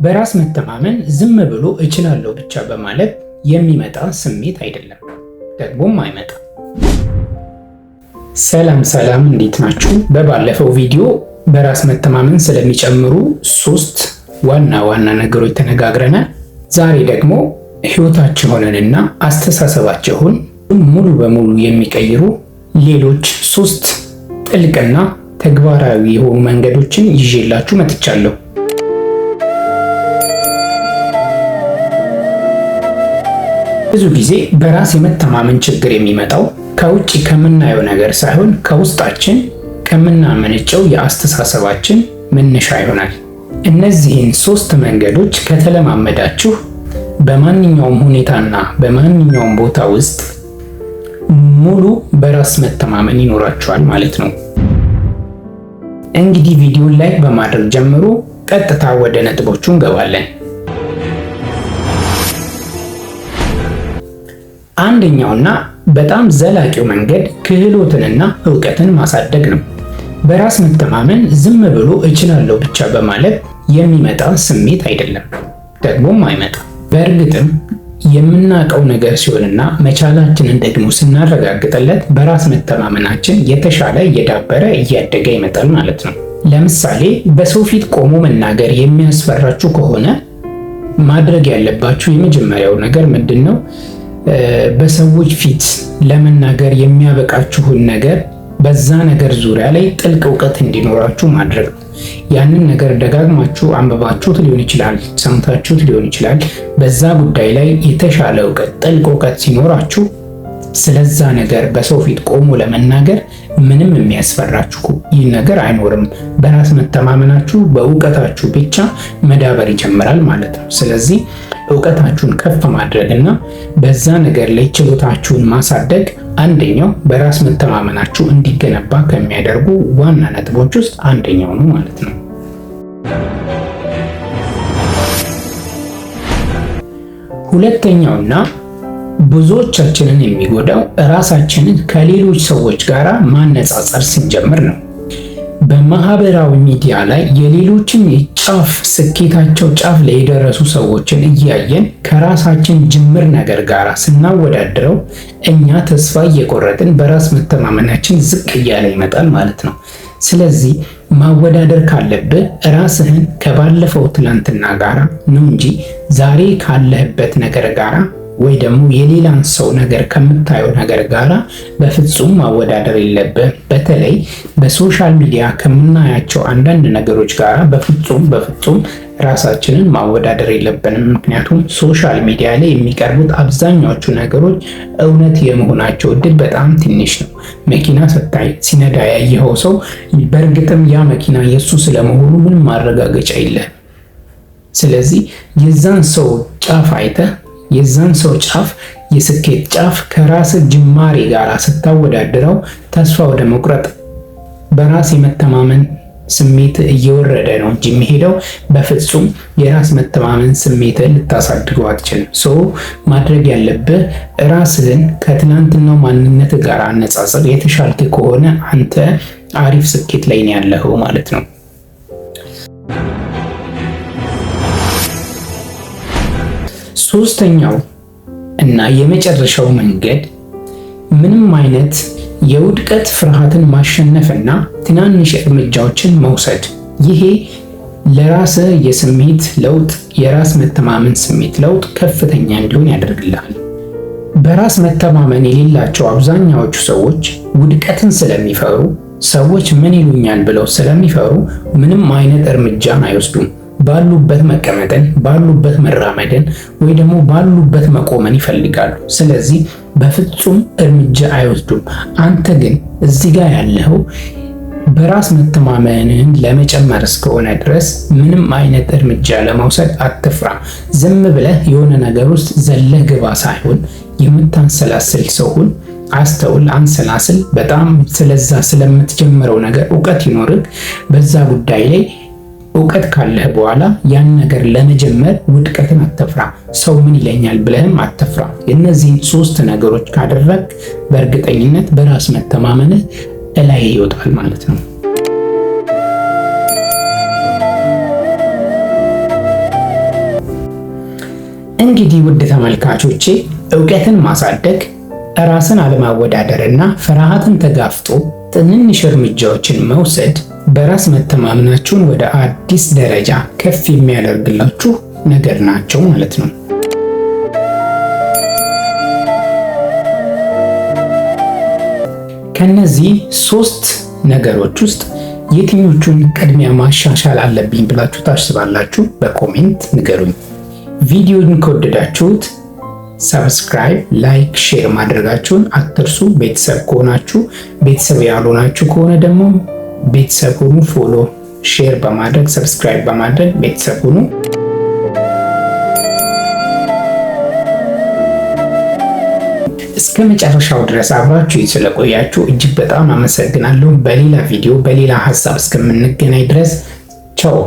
በራስ መተማመን ዝም ብሎ እችላለሁ ብቻ በማለት የሚመጣ ስሜት አይደለም፣ ደግሞም አይመጣም። ሰላም ሰላም፣ እንዴት ናችሁ? በባለፈው ቪዲዮ በራስ መተማመን ስለሚጨምሩ ሶስት ዋና ዋና ነገሮች ተነጋግረናል። ዛሬ ደግሞ ህይወታችሁንና አስተሳሰባችሁን ሙሉ በሙሉ የሚቀይሩ ሌሎች ሶስት ጥልቅና ተግባራዊ የሆኑ መንገዶችን ይዤላችሁ መጥቻለሁ። ብዙ ጊዜ በራስ የመተማመን ችግር የሚመጣው ከውጭ ከምናየው ነገር ሳይሆን ከውስጣችን ከምናመነጨው የአስተሳሰባችን መነሻ ይሆናል። እነዚህን ሶስት መንገዶች ከተለማመዳችሁ በማንኛውም ሁኔታና በማንኛውም ቦታ ውስጥ ሙሉ በራስ መተማመን ይኖራችኋል ማለት ነው። እንግዲህ ቪዲዮን like በማድረግ ጀምሮ ቀጥታ ወደ ነጥቦቹ እንገባለን። አንደኛውና በጣም ዘላቂው መንገድ ክህሎትንና እውቀትን ማሳደግ ነው። በራስ መተማመን ዝም ብሎ እችላለሁ ብቻ በማለት የሚመጣ ስሜት አይደለም፣ ደግሞም አይመጣም። በእርግጥም የምናውቀው ነገር ሲሆንና መቻላችንን ደግሞ ስናረጋግጥለት በራስ መተማመናችን የተሻለ እየዳበረ እያደገ ይመጣል ማለት ነው። ለምሳሌ በሰው ፊት ቆሞ መናገር የሚያስፈራችሁ ከሆነ ማድረግ ያለባችሁ የመጀመሪያው ነገር ምንድን ነው? በሰዎች ፊት ለመናገር የሚያበቃችሁን ነገር በዛ ነገር ዙሪያ ላይ ጥልቅ እውቀት እንዲኖራችሁ ማድረግ ነው። ያንን ነገር ደጋግማችሁ አንብባችሁት ሊሆን ይችላል፣ ሰምታችሁት ሊሆን ይችላል። በዛ ጉዳይ ላይ የተሻለ እውቀት፣ ጥልቅ እውቀት ሲኖራችሁ ስለዛ ነገር በሰው ፊት ቆሞ ለመናገር ምንም የሚያስፈራችሁ ይህ ነገር አይኖርም። በራስ መተማመናችሁ በእውቀታችሁ ብቻ መዳበር ይጀምራል ማለት ነው። ስለዚህ እውቀታችሁን ከፍ ማድረግ እና በዛ ነገር ላይ ችሎታችሁን ማሳደግ አንደኛው በራስ መተማመናችሁ እንዲገነባ ከሚያደርጉ ዋና ነጥቦች ውስጥ አንደኛው ነው ማለት ነው። ሁለተኛውና ብዙዎቻችንን የሚጎዳው ራሳችንን ከሌሎች ሰዎች ጋር ማነጻጸር ስንጀምር ነው። በማህበራዊ ሚዲያ ላይ የሌሎችን የጫፍ ስኬታቸው ጫፍ ላይ የደረሱ ሰዎችን እያየን ከራሳችን ጅምር ነገር ጋር ስናወዳድረው እኛ ተስፋ እየቆረጥን በራስ መተማመናችን ዝቅ እያለ ይመጣል ማለት ነው። ስለዚህ ማወዳደር ካለብህ ራስህን ከባለፈው ትላንትና ጋራ ነው እንጂ ዛሬ ካለህበት ነገር ጋራ ወይ ደግሞ የሌላን ሰው ነገር ከምታየው ነገር ጋራ በፍጹም ማወዳደር የለብህም። በተለይ በ social media ከምናያቸው አንዳንድ ነገሮች ጋራ በፍጹም በፍጹም ራሳችንን ማወዳደር የለብንም። ምክንያቱም social media ላይ የሚቀርቡት አብዛኛዎቹ ነገሮች እውነት የመሆናቸው እድል በጣም ትንሽ ነው። መኪና ስታይ ሲነዳ ያየኸው ሰው በእርግጥም ያ መኪና የእሱ ስለመሆኑ ምንም ማረጋገጫ የለም። ስለዚህ የዛን ሰው ጫፍ አይተህ የዛን ሰው ጫፍ የስኬት ጫፍ ከራስ ጅማሬ ጋር ስታወዳድረው ተስፋ ወደ መቁረጥ በራስ የመተማመን ስሜት እየወረደ ነው እንጂ የሚሄደው በፍጹም የራስ መተማመን ስሜትን ልታሳድገው አትችልም። So ማድረግ ያለብህ ራስህን ከትናንትናው ማንነት ጋር አነጻጽር። የተሻልክ ከሆነ አንተ አሪፍ ስኬት ላይ ነው ያለኸው ማለት ነው። ሶስተኛው እና የመጨረሻው መንገድ ምንም አይነት የውድቀት ፍርሃትን ማሸነፍና ትናንሽ እርምጃዎችን መውሰድ። ይሄ ለራስ የስሜት ለውጥ የራስ መተማመን ስሜት ለውጥ ከፍተኛ እንዲሆን ያደርግልሃል። በራስ መተማመን የሌላቸው አብዛኛዎቹ ሰዎች ውድቀትን ስለሚፈሩ፣ ሰዎች ምን ይሉኛል ብለው ስለሚፈሩ ምንም አይነት እርምጃን አይወስዱም። ባሉበት መቀመጥን፣ ባሉበት መራመድን ወይ ደግሞ ባሉበት መቆመን ይፈልጋሉ። ስለዚህ በፍጹም እርምጃ አይወስዱም። አንተ ግን እዚህ ጋር ያለኸው በራስ መተማመንህን ለመጨመር እስከሆነ ድረስ ምንም አይነት እርምጃ ለመውሰድ አትፍራ። ዝም ብለህ የሆነ ነገር ውስጥ ዘለህ ግባ ሳይሆን የምታንሰላስል ሰው ሁን። አስተውል፣ አንሰላስል። በጣም ስለዛ ስለምትጀምረው ነገር እውቀት ይኖርህ። በዛ ጉዳይ ላይ እውቀት ካለህ በኋላ ያን ነገር ለመጀመር ውድቀትን አትፍራ። ሰው ምን ይለኛል ብለህም አትፍራ። የእነዚህን ሶስት ነገሮች ካደረግ በእርግጠኝነት በራስ መተማመንህ እላይ ይወጣል ማለት ነው። እንግዲህ ውድ ተመልካቾቼ፣ እውቀትን ማሳደግ፣ ራስን አለማወዳደር እና ፍርሃትን ተጋፍጦ ትንንሽ እርምጃዎችን መውሰድ በራስ መተማመናችሁን ወደ አዲስ ደረጃ ከፍ የሚያደርግላችሁ ነገር ናቸው ማለት ነው። ከነዚህ ሶስት ነገሮች ውስጥ የትኞቹን ቅድሚያ ማሻሻል አለብኝ ብላችሁ ታስባላችሁ? በ comment ንገሩኝ። ቪዲዮን ከወደዳችሁት subscribe፣ like፣ share ማድረጋችሁን አትርሱ። ቤተሰብ ከሆናችሁ፣ ቤተሰብ ያልሆናችሁ ከሆነ ደግሞ ቤተሰብ ሁኑ። Follow፣ share በማድረግ፣ subscribe በማድረግ ቤተሰብ ሁኑ። እስከ መጨረሻው ድረስ አብራችሁ ስለቆያችሁ እጅግ በጣም አመሰግናለሁ። በሌላ ቪዲዮ በሌላ ሀሳብ እስከምንገናኝ ድረስ ቻው።